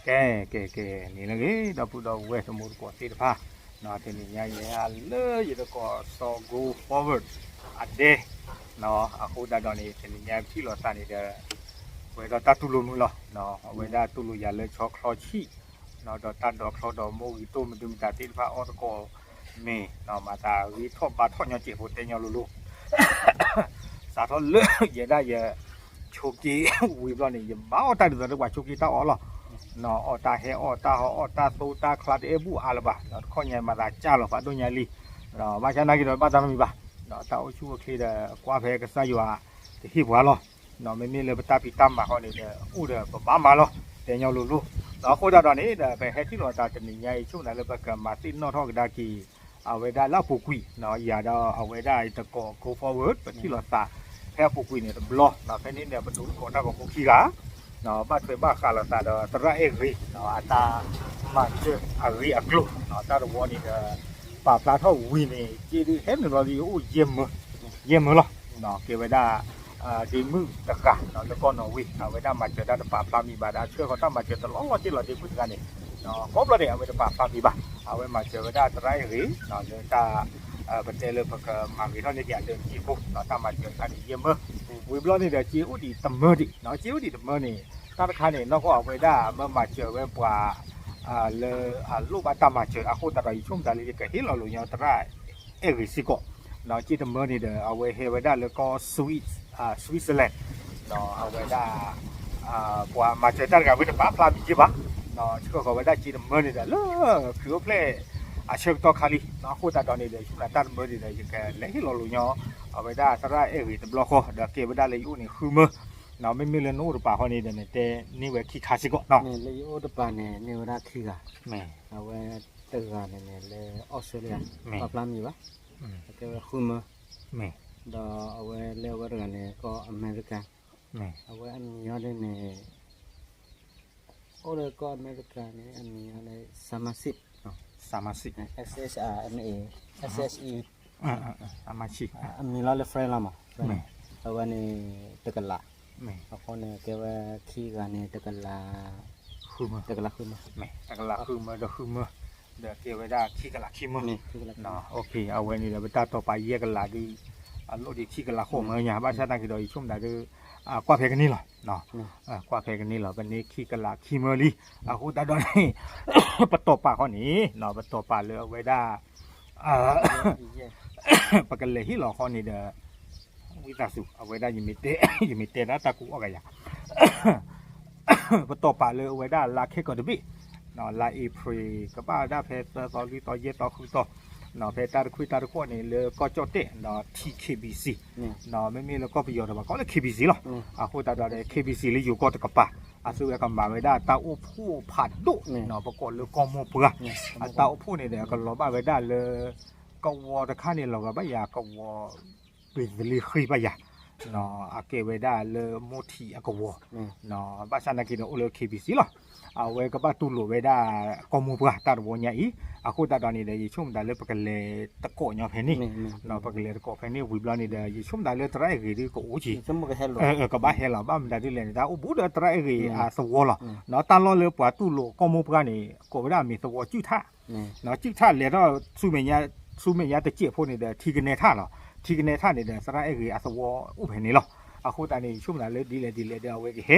ကဲ ကဲ ကဲ န့ၣ်လၢအဂ့ၤ ဒီပုၢ်ဒီဝဲၢ်တံၤသကိးသ့ၣ်တဖၣ်, တနံၤညါယဲလၢယတံၤသကိးစီၤ Go Forward အဒဲ, အဃိသတးဒီးန့ၣ် တနံၤညါပထံၣ်လိာ်သးန့ၣ်ဒီး ပှဲၤဒီးတၢ်တူၢ်လိာ်မုာ်လီၤ. အဝဲဒၣ်တူၢ်လိာ်ယၤလၢဆီချီဆံၣ်, ဒီးတၢ်ဒိးချီဒီးမိၢ်ဂံၢ်တိၢ်မဒုမတၤသ့ၣ်တဖၣ်အီၣ်သကိး မ့ၢ်မၤသးဂ့ၤထီၣ်ဘါထီၣ်ညီစဲးဖိတဲညီလိၤလိၤ စးထီၣ်လၢယဲဒၣ်ယ ဆိးက့ဝံၤဘျီန့ၣ် ယဘၣ်အီၣ်တၢ်ဒ်သိးဒီးပှၤဆိးက့တၢ်အီၣ်လီၤ. အီၣ်တၢ်ဟဲအီၣ်တၢ်ဟီအီၣ်တၢ်သိတၢ်ချါတအဲၣ်ဘူၣ်အါလၢၤဘၣ်, ဒီးတခီညါမၤသးကၢ်လီၤဖးဒိၣ်ညါလံ, ဒီးဘၣ်ဆၣ်နာ်က့ဒီးဘၣ်တၢ်နီတမံၤဘၣ်, ဒီးတၢ်အိၣ်ဆူၣ်အိၣ်ချ့ဒီးကွၢ်ဖဲကစၢ်ယွၤတဟ့ၣ်ပှၤလီၤ. မ့မ့ၢ်လၢပတၢ်ဖံးတၢ်မၤဃီန့ၣ်ဒီး အိၣ်ဒီးပဘၣ်မၤလီၤ တဲညီလိၤလိၤ, ဒီးအဃိသတးဒီးန့ၣ်ဒီး ပဟဲထံၣ်လိာ်သးတနံၤညါအံၤ ဆိကမိၣ်သးလၢပကမၤသ့ၣ်နီၣ်ထီၣ်ကဒါက့ၤ အဝဲဒၣ်လၢအပူၤကွံာ်, ယၤဒီးအဝဲဒၣ်တံၤသကိး Go Forward ပထံၣ်လိာ်သး ဖဲအပူၤကွံာ်န့ၣ်တဘျီ, ဖဲန့ၣ်န့ၣ် ပဒိးသကိးတၢ်ဂီၤဖိခံဂၤ, ဘၣ်ထွဲဘၣ်ဃးလိာ်သးဒီးသရၣ်အဲၣ်ဂ့ၤ, အတၢ်မၤစၢၤအဂ့ၢ်အကျိၤ, တၢ်တဝီန့ၣ်ဒီး ပာ်ဖျါထီၣ်ဝံၤန့ၣ် စ့ဒုးဟဲနုာ်လီၤဒုးအိၣ်ယဲၢ်မၢ, ယဲၢ်မၢလီၤ, ကဲဝဲဒၣ် ဒ့မုၣ်တဂၤ လၢကီၢ်နီၣ်ဝ့ အဝဲဒၣ်မၤစၢၤတၢ်တပာ်ဖျါမံၤဘၣ်ဒီး ဆှၢဃီၤတၢ်မၤစၢၤတလီၢ်လီၢ်က့လီၤ ဒ့မုၣ်တဂၤန့ၣ်, ကိးဘျီန့ၣ် အဝဲတပာ်ဖျါမံၤဘၣ်, အဝဲမၤစၢၤဝဲဒၣ်သရၣ်အဲၣ်ဂ့ၤ လၢတၢ် ပတဲလၢပကမၤဂ့ၤထီၣ်န့ၢ်က့ၤအဒၢးတက့ၢ်ဖိ, တၢ်မၤစၢၤတခါန့ၣ် ယဲၢ်မၢ, ဝံၤဘျီန့ၣ်ဒီး စ့အိၣ်ဒံးတမၢဒံး, စ့အိၣ်ဒံးတမၢန့ၣ် တၢ်တခါန့ၣ် နီၢ်ကီၢ်အဝဲဒၣ်မၢမၤစၢၤဝဲပှၤ လၢအလိၣ်ဘၣ်တၢ်မၤစၢၤ, အဃိသတးဒီး ယဆိကမိၣ်သးလၢယကဟ့ၣ်လီၤလိာ်ညီသရၣ်အဲၣ်ဂ့ၤစ့ၢ်ကီး, စ့တမၢန့ၣ်ဒီး အဝဲဟဲဝဲဒၣ်လၢကီၢ် Swiss, Switzerland, အဝဲဒၣ် ပှၤမၤစၢၤတၢ်တဂၤဝဲတပာ်ဖျါမံၤက့ဘၣ်, ဆှၢဃီၤဝဲဒၣ်စ့တမၢန့ၣ်ဒီး လၢခရံာ်အိၣ်ဖျဲၣ်အဆၢကတီၢ်ခါလံ, အဃိသတးဒီးန့ၣ်ဒီး ယဆိကမိၣ်သးတၢ်တမၢန့ၣ်ဒီး ယကလဲၤဟ့ၣ်လီၤလိာ်ညီ အဝဲဒၣ်သရၣ်အဲၣ်ဂ့ၤတဘျီဃီ ဒီးကဲဝဲဒၣ်လၢယအိၣ်န့ၣ်ဃုမၢ, မ့မ့ၢ်လၢနအိၣ်တပၤဃီန့ၣ်ဒီး နတဲန့ၢ်ဝဲခံခါစ့ၢ်ကီးနီၤ, လၢယအိၣ်တပၤန့ၣ် န့ၢ်ဝဲဒၣ်ခံဂၤ, အဝဲတဂၤန့ၣ်န့ၣ်လၢ Australia ပာ်ဖျါမံၤဘၣ်, ကဲဝဲဃုမၢ, ဒီးအဝဲလဲၤဝဲတဂၤန့ၣ် ကီၢ်အမဲရကၤ, အဝဲအမံၤဟီဒ်န့ၣ် အိၣ်လၢကီၢ်အမဲရကၤန့ၣ် အမံၤဟီဒ် Summer Seed, Summer Seed, S H R M A, S H E, အမံၤလီၤလၢ French လီၤမး, အဝဲန့ၣ် တကလး, အဃိန့ၣ် ကဲဝဲခံဂၤန့ၣ် တကလး, တကလးဃုမၢ, တကလးဃုမၢဒီးဃုမၢ, ဒီးကဲဝဲဒၣ်ခံကလးခံမၢ, အဝဲန့ၣ်ဒီး ပတၢ်တိာ်ပာ်ယဲၢ်ကလးဒ် အလိၣ်ဒံးခံကလးဃိးမၢညါ, ဘၣ်ဆၣ်သနာ်က့ဒီး ယဆိကမိၣ်သးဒီး ကွၢ်ဖဲကန့ၢ်လီၤ, ကွၢ်ဖဲကန့ၢ်လီၤ, ပန့ၢ်ခံကလးခံမၢလံ, အဃိသတးဒီးန့ၣ် ပတိာ်ပာ်ဃီန့ၣ် ပတိာ်ပာ်လၢအဝဲဒၣ် ပကလဲၤဟ့ၣ်လီၤဃီန့ၣ်ဒီး ဝံသးစူၤ အဝဲဒၣ် ယမ့ၢ်တဲဒၣ်တၢ်ကူအီၣ်ဂၤယၤ ပတိာ်ပာ်လၢအဝဲဒၣ်လါခဲကိာ်တဘ့ၣ်, လါအ့ဖြ့ၣ် ကဘၣ်ဒၣ်ဖဲသၢသီလွံၢ်သီယဲၢ်သီဃုသီ, ဖဲတၢ်တခွံတၢ်တဃီန့ၣ် လၢကီၢ်ကၠီၣ်တဲၣ်ဒီး ထံ K B C, မ့မ့ၢ်လၢကီၢ်ပယီၤတဘၣ် ကိးလၢ K B C လီၤ. အဃိသတးဒီး K B C လၢယိၤကီၢ်တကပၤ အသုဝဲကမၤဝဲဒၣ်တၢ်အိၣ်ဖှိၣ်ဖးဒိၣ် ပကိးလၢကီၢ်မိၢ်ပှၢ်, အတၢ်အိၣ်ဖှိၣ်န့ၣ်ဒီး ကလီၤဘၣ်ဝဲဒၣ်လၢ ကဝီၤတခါန့ၣ် လီၤဂာ်ဘၣ်ယၤကဝီၤ ပ့ၤသလ့ဃ့ဘၣ်ယၤ, အကဲဝဲဒၣ်လၢမိၢ်ထံးအကဝီၤ, ဘၣ်ဆၣ်သနာ်က့ဒီးအိၣ်လၢ K B C လီၤ. အဝဲကဘၣ်တူၢ်လိာ်ဝဲဒၣ်ကီၢ်မိၢ်ပှၢ်တၢ်တဝီညါအံၤ, အဃိသတးဒီးန့ၣ်ဒီး ယဆိကမိၣ်သးလၢပကလဲၤသကိးညီဖဲန့ၣ်, ပကလဲၤသကိးဖဲန့ၣ်ဝံၤဘျီန့ၣ်ဒီး ယဆိကမိၣ်သးလၢသရၣ်အဲၣ်ဂ့ၤဒ်ကအိၣ်က့ၤ, ကဘၣ်ဟဲလီၤ ဘၣ်မတၤဒ်လဲၣ်န့ၣ် တၢ်အိၣ်ဘူးဒီးသရၣ်အဲၣ်ဂ့ၤအသဝီလီၤ. တၢ်လီၢ်လၢပှၤတူၢ်လိာ်ကီၢ်မိၢ်ပှၢ်န့ၣ် ကိးဝဲဒၣ်အမံၤသဝီစုၣ်ထၣ် စုၣ်ထၣ်လဲၤထီၣ် ဆူမဲာ်ညါတစဲးဖိန့ၣ်ဒီး ထံကနဲထၣ်လီၤ. ထံကနဲထၣ်န့ၣ်ဒီး သရၣ်အဲၣ်ဂ့ၤအသဝီအိၣ်ဖဲန့ၣ်လီၤ. အဃိသတးန့ၣ် ယဆိကမိၣ်သးလၢဒ်လဲၣ်ဒ်လဲၣ်ဒီး အဝဲကဟဲ,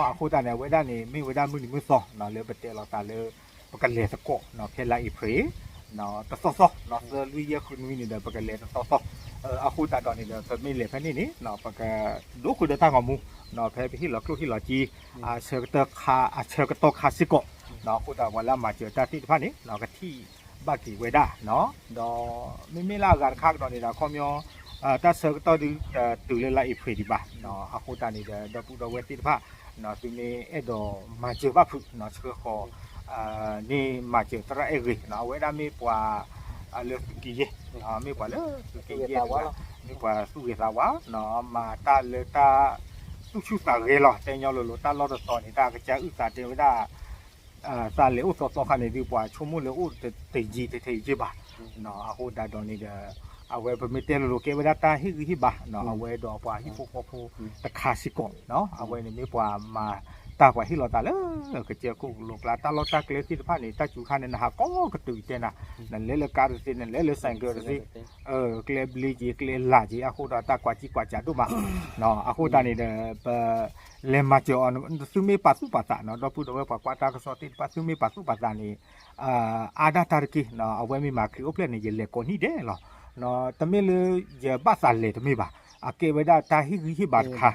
အဃိသတးန့ၣ် အဝဲဒၣ်န့ၣ်မ့ၢ်ဝဲဒၣ်မုၢ်နံၤမုၢ်သီ လၢပတဲလီၤသးလၢ ပကလဲၤသကိး ဖဲလါအ့ဖြ့ၣ် တသီသီ သၢလွံၢ်ယဲၢ်ဃုနွံန့ၣ်ဒီး ပကလဲၤတသီသီ, အဃိသတးဒီးန့ၣ်ဒီး ပမ့ၢ်လဲၤဖဲန့ၣ်န့ၣ် ပကဒိဃုာ်ဒီးတၢ်ဂီၤမူ ဖဲပဟ့ၣ်လီၤကျိၣ်ဟ့ၣ်လီၤစ့ အဆၢကတီၢ်ခါစ့ၢ်ကီး, အဃိသတးပှၤလၢအမၤစၢၤတၢ်သ့ၣ်တဖၣ်န့ၣ် ကထံၣ်ဘၣ်က့ၤဝဲဒၣ်, ဒီးမ့မ့ၢ်လၢအဂၤတခါကဒီးန့ၣ်ဒီး ခီပညီ တၢ်ဆၢကတီၢ်ဒုးတတုၤလၢလါအ့ဖြ့ၣ်ဒံးဘၣ်, အဃိသတးန့ၣ်ဒီး ဒီပုၢ်ဒီဝဲၢ်သ့ၣ်တဖၣ် သုမ့ၢ်အဲၣ်ဒိးမၤစၢၤဘၣ်ဖုး ဆှၢဃီၤ န့ၢ်မၤစၢၤသရၣ်အဲၣ်ဂ့ၤ အဝဲဒၣ်မ့ၢ်ပှၤ လၢသုးက့ယဲၢ်, မ့ၢ်ပှၤလၢသုးက့ယဲၢ်တဂၤ, မ့ၢ်ပှၤသူၣ်ဂ့ၤသးဝါ, မၤတၢ်လၢတၢ်သူၣ်ဆူၣ်သးဂဲၤလီၤ. တဲညီလိၤလိၤ တၢ်လီၢ်တတီၤန့ၣ် တၢ်ကစၢ်အုၣ်သးတဲဝဲဒၣ် သးလဲၤအိၣ်သီသီခါန့ၣ် ဒုးပှၤဆိကမိၣ်လၢအိၣ်တယံာ်တထံးယံာ်ဘၣ်, အဃိသတးဒီးန့ၣ်ဒီး အဝဲပမ့ၢ်တဲလိၤလိၤကဲဝဲဒၣ်တၢ်ဟ့ၣ်ဂံၢ်ဟ့ၣ်ဘါ, အဝဲဒီးပှၤဟံၣ်ဖိဃီဖိတခါစ့ၢ်ကီး, အဝဲန့ၣ်မ့ၢ်ပှၤမၤ တၢ်ပှၤဟ့ၣ်လီၤသးလၢ ကစၢၢ်ခိၣ်ကလိကျါ တၢ်လီၢ်တၢ်ကျဲသ့ၣ်တဖၣ်န့ၣ် တၢ်စူၤခါန့ၣ် နဟးကိးကတုၤတဲနၤ, နလဲၤလၢကါတသ့ နလဲၤလၢ ဆိုင်ကယ် တသ့, ကျဲဘျ့က့ၤ ကျဲလၢ်က့ၤ အဃိဒီးတၢ်ကွၢ်ကံကွၢ်ကးဒိၣ်မး, အဃိသတးန့ၣ်ဒီး ပ လဲၤမၤစၢၤအီၤ သုမ့ၢ်ပာ်သူၣ်ပာ်သးနီၤ ဒီပုၢ်ဒီဝဲၢ်ပှၤကွၢ်တၢ်ကစီၣ်သ့ၣ်တဖၣ် သုမ့ၢ်ပာ်သူၣ်ပာ်သးန့ၣ် အါဒၣ်တၢ်တက့ၢ်, အဝဲမ့ၢ်မၤခရံာ်အိၣ်ဖျဲၣ်န့ၣ် ယလဲၤကိးနံၣ်ဒဲးလီၤ. တမ့ၢ်လၢယဘၣ်သးလဲၤတမ့ၢ်ဘၣ်, အကဲဝဲဒၣ်တၢ်ဟ့ၣ်ဂံၢ်ဟ့ၣ်ဘါတခါ,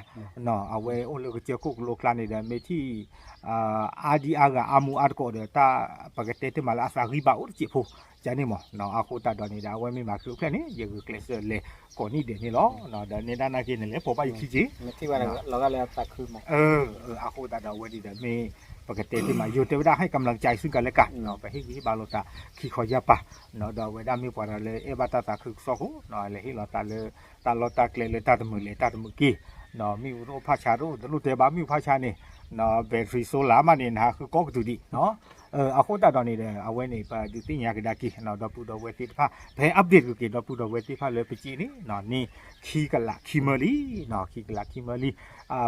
အဝဲအိၣ်လၢကစၢၢ်ခိၣ်ကလိကျါန့ၣ်ဒီး မ့ၢ်ထံၣ် အါဒံအါဂၤအါမူအါတကိးဒီး တၢ်ပကတဲတ့ၢ်မးလၢအသးဂံၢ်ဘါအိၣ်တစဲးဖိ, ကန့ၣ်မး, အဃိသတးဒီးန့ၣ်ဒီး အဝဲမ့ၢ်မၤခရံာ်အိၣ်ဖျဲၣ်န့ၣ် ယဂုာ်ကျဲးစၢးလဲၤကိးနံၣ်ဒဲးန့ၣ်လီၤ. ဒီးနဲဒၣ်နာ်က့န့ၣ် လဲၤပိာ်ဘၣ်ယခံက့ၢ် အဃိသတးဒီးအဝဲဒ်ဒီးမ့ၢ် ပကတဲတ့ၢ်မး ယိၤတဲဝဲဒၣ် ให้กำลังใจซึ่งกันและกัน ပဟ့ၣ်ဂံၢ်ဟ့ၣ်ဘါလိာ်သးခံခီယၢ်ပၤ, ဒီးအဝဲဒၣ်မ့ၢ်ပှၤတဂၤလၢအဲၣ်ဘၣ်တၢ်သးခုကစီၣ်အဃိ လဲၤဟ့ၣ်လီၤသးလၢ တၢ်လီၢ်တၢ်ကျဲလၢတၢ်တမုာ်လဲၤတၢ်တမုာ်က့ၤ, မ့ၣ်အူတအိၣ်ဖးဆါတအိၣ် တလိၣ်တဲဘၣ်မ့ၣ်အူဖးဆါန့ၣ် battery solar မးန့ၣ် နဟးဃုကိးကတုၤဒံး အဃိသတးဒီးန့ၣ်ဒီး အဝဲန့ၣ် ပဒုးသ့ၣ်ညါကဒါက့ၤ ဒီပုၢ်ဒီဝဲၢ်သ့ၣ်တဖၣ် ပဟဲ update က့ၤ ဒီပုၢ်ဒီဝဲၢ်သ့ၣ်တဖၣ်လၢပက့ၢ်န့ၣ် န့ၢ်ခံကလးခံမၢလံ, ခံကလးခံမၢလံ,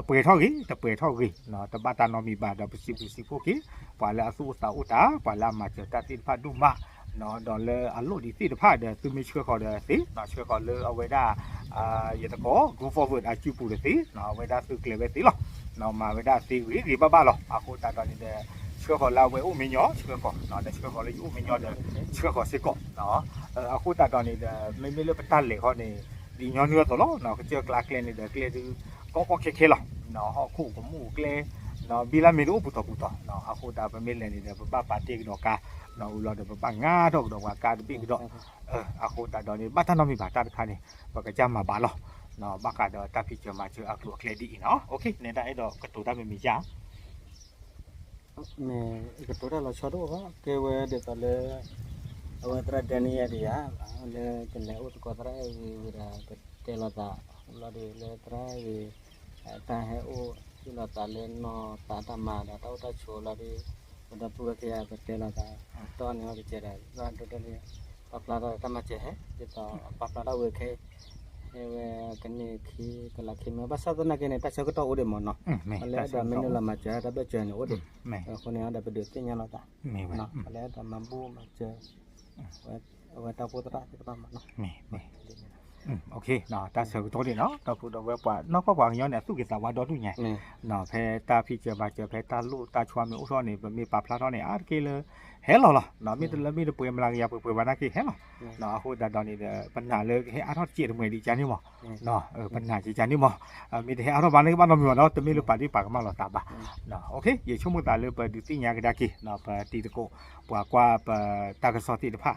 ပှဲၤထီၣ်ဂ့ၤ တပှဲၤထီၣ်ဂ့ၤ တဘၣ်တၢ်နီတမံၤဘၣ်ဒီး ပစံးဘျုးစံးဖှိၣ်က့ၤ ပှၤလၢအသူၣ်အိၣ်သးအိၣ်တၢ် ပှၤလၢအမၤစၢၤတၢ်သ့ၣ်တဖၣ်ဒိၣ်မး ဒီးလၢအလိၣ်ဒံးသ့ၣ်တဖၣ်ဒီး သုမ့ၢ်ဆှၢဃီၤဒီးသ့, ဆှၢဃီၤလၢအဝဲဒၣ် ယတကိး Go Forward အစုပူၤဒီးသ့, အဝဲဒၣ်သုကျဲၤဝဲသ့လီၤ. မၤဝဲဒၣ်သ့ဂ့ၤဂ့ၤဘၣ်ဘၣ်လီၤ. အဃိသတးဒီးန့ၣ်ဒီး ဆှၢဃီၤလၢအဝဲအိၣ်မ့ၢ်ညီ ဆှၢဃီၤ ဒီးဆှၢဃီၤလၢယအိၣ်မ့ၢ်ညီဒီး ဆှၢဃီၤစ့ၢ်ကီး အဃိသတးဒီးန့ၣ်ဒီး မ့မ့ၢ်လၢပတၢ်လဲၤဃီန့ၣ် ဒ်ညီနုၢ်အသိးလီၤ. ကစၢၢ်ကျါကျဲန့ၣ်ဒီး ကျဲဒုး ကီကီခဲခဲလီၤ. ဟီၣ်ခိၣ်ကမူၣ်ကျဲ ဘံလၢမ့ၢ်တအိၣ်ပူၤတီၤပူၤတီၤ အဃိသတးပမ့ၢ်လဲၤန့ၣ်ဒီး ပဘၣ်ပာ်တ့ၢ်ကဒီးကါ အိၣ်လီၤဒီး ပဘၣ်ငါထီၣ်ကဒီးပှၤကါတဘ့ၣ်ကဒီး အဃိသတးဒီးန့ၣ် ဘၣ်တၢ်နီတမံၤဘၣ်တၢ်တခါန့ၣ် ပကစၢ်မၤဘၣ်လီၤ. ဘၣ်ဃးဒီးတၢ်ဖံးစၢၤမၤစၢၤအကျိၤအကျဲဒ်အံၤနီၤ. နဲဒၣ်အဲၣ်ဒိးကတိၤတၢ်မ့ၢ်မ့ၢ်ယါ မ့ၢ်ကတိၤတၢ်လီၤဆီတအိၣ်ဘၣ် ကဲဝဲဒ်သိးလၢ အဝဲသရၣ်ဒဲနံယါဒံးယါ လၢကလဲၤအိၣ်သကိးသရၣ်အဲၣ်ဂ့ၤဝံၤဒီး ပတဲလိာ်သးလီၤဒ်လၢသရၣ်အဲၣ်ဂ့ၤ တၢ်ဟဲအိၣ်ဟ့ၣ်လီၤသးလၢနီၢ်သးတၢ်မၤဒီးတၢ်အိၣ်တၢ်ဆိးလီၤဒ် ပဒီပုၢ်ဝဲၢ်ခံဂၤ ပတဲလိာ်သး တီန့ၣ်အီၤတကဲဒီး ဘၣ်ဒိၣ်ဒိၣ်လံ ပာ်ဖျါထီၣ်တၢ်မၤစၢၤဟဲ ဒ်သိးပာ်ဖျါထီၣ်ဝဲခဲ ဟဲဝဲကန့ၢ်ခံကလးခံမၢ ဘၣ်ဆၣ်သနာ်က့န့ၣ် တၢ်ဆၢကတီၢ်အိၣ်ဒံးမ့ၢ်နီၤ ပလဲၤအဲၣ်ဒိးမ့ၢ်နုာ်လီၤမၤစၢၤတၢ်ဘၢၣ်စၢၤန့ၣ်အိၣ်ဒံး အဃိန့ၣ်ဒီးပဒုးသ့ၣ်ညါလိာ်သး ပလဲၤအဲၣ်ဒိးမၤဘူၣ်မၤစၢၤ အဝဲတၢ်အိၣ်ဖှိၣ်သရၣ်သ့ၣ်တဖၣ်မ့ၢ်နီၤ တၢ်ဆၢကတီၢ်ဒံးနီၤ ဒီပုၢ်ဒီဝဲၢ်ပှၤနီၢ်ကီၢ်ပှၤကညီန့ၣ် အသူၣ်က့ၤသးဝါဒီဒူၣ်ညါ ဖဲတၢ်ဖံးစၢၤမၤစၢၤ ဖဲတၢ်လိၣ်တၢ်ဆိးမ့ၢ်အိၣ်ထီၣ်န့ၣ် ပမ့ၢ်ပာ်ဖျါထီၣ်န့ၣ် အါတက့ၢ်လၢ ဟဲလီၤလီၤ မ့ၢ်တလၢမ့ၢ်တပှဲၤမလၤကယၤပှဲၤပှဲၤဘၣ်နာ်က့ဟဲလီၤ အဃိသတးဒီးန့ၣ်ဒီး ပနာ်လၢကဟဲအါထီၣ်တစဲးတမှဲၤဒံးကန့ၣ်မး ပနာ်ကန့ၣ်မး မ့ၢ်တဟဲအါထီၣ်ဘၣ်န့ၣ်ကဘၣ်နီတမံၤဘၣ်ဒီး တမ့ၢ်လၢပာ်ဒ့ၣ်ပာ်ကမၣ်လိာ်သးဘၣ် ယဆိကမိၣ်သးလၢပဒုးသ့ၣ်ညါကဒါက့ၤ ပတံၤသကိး ပှၤကွၢ်ပတၢ်ကစီၣ်သ့ၣ်တဖၣ်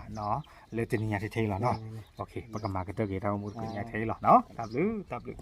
လၢတနံၤညါထဲထဲအံၤလီၤနီၤ ပကမၤကတၢၢ်က့ၤတၢ်ဂီၤမူတနံၤညါထဲအံၤလီၤ တၢ်ဘျုး တၢ်ဘျုး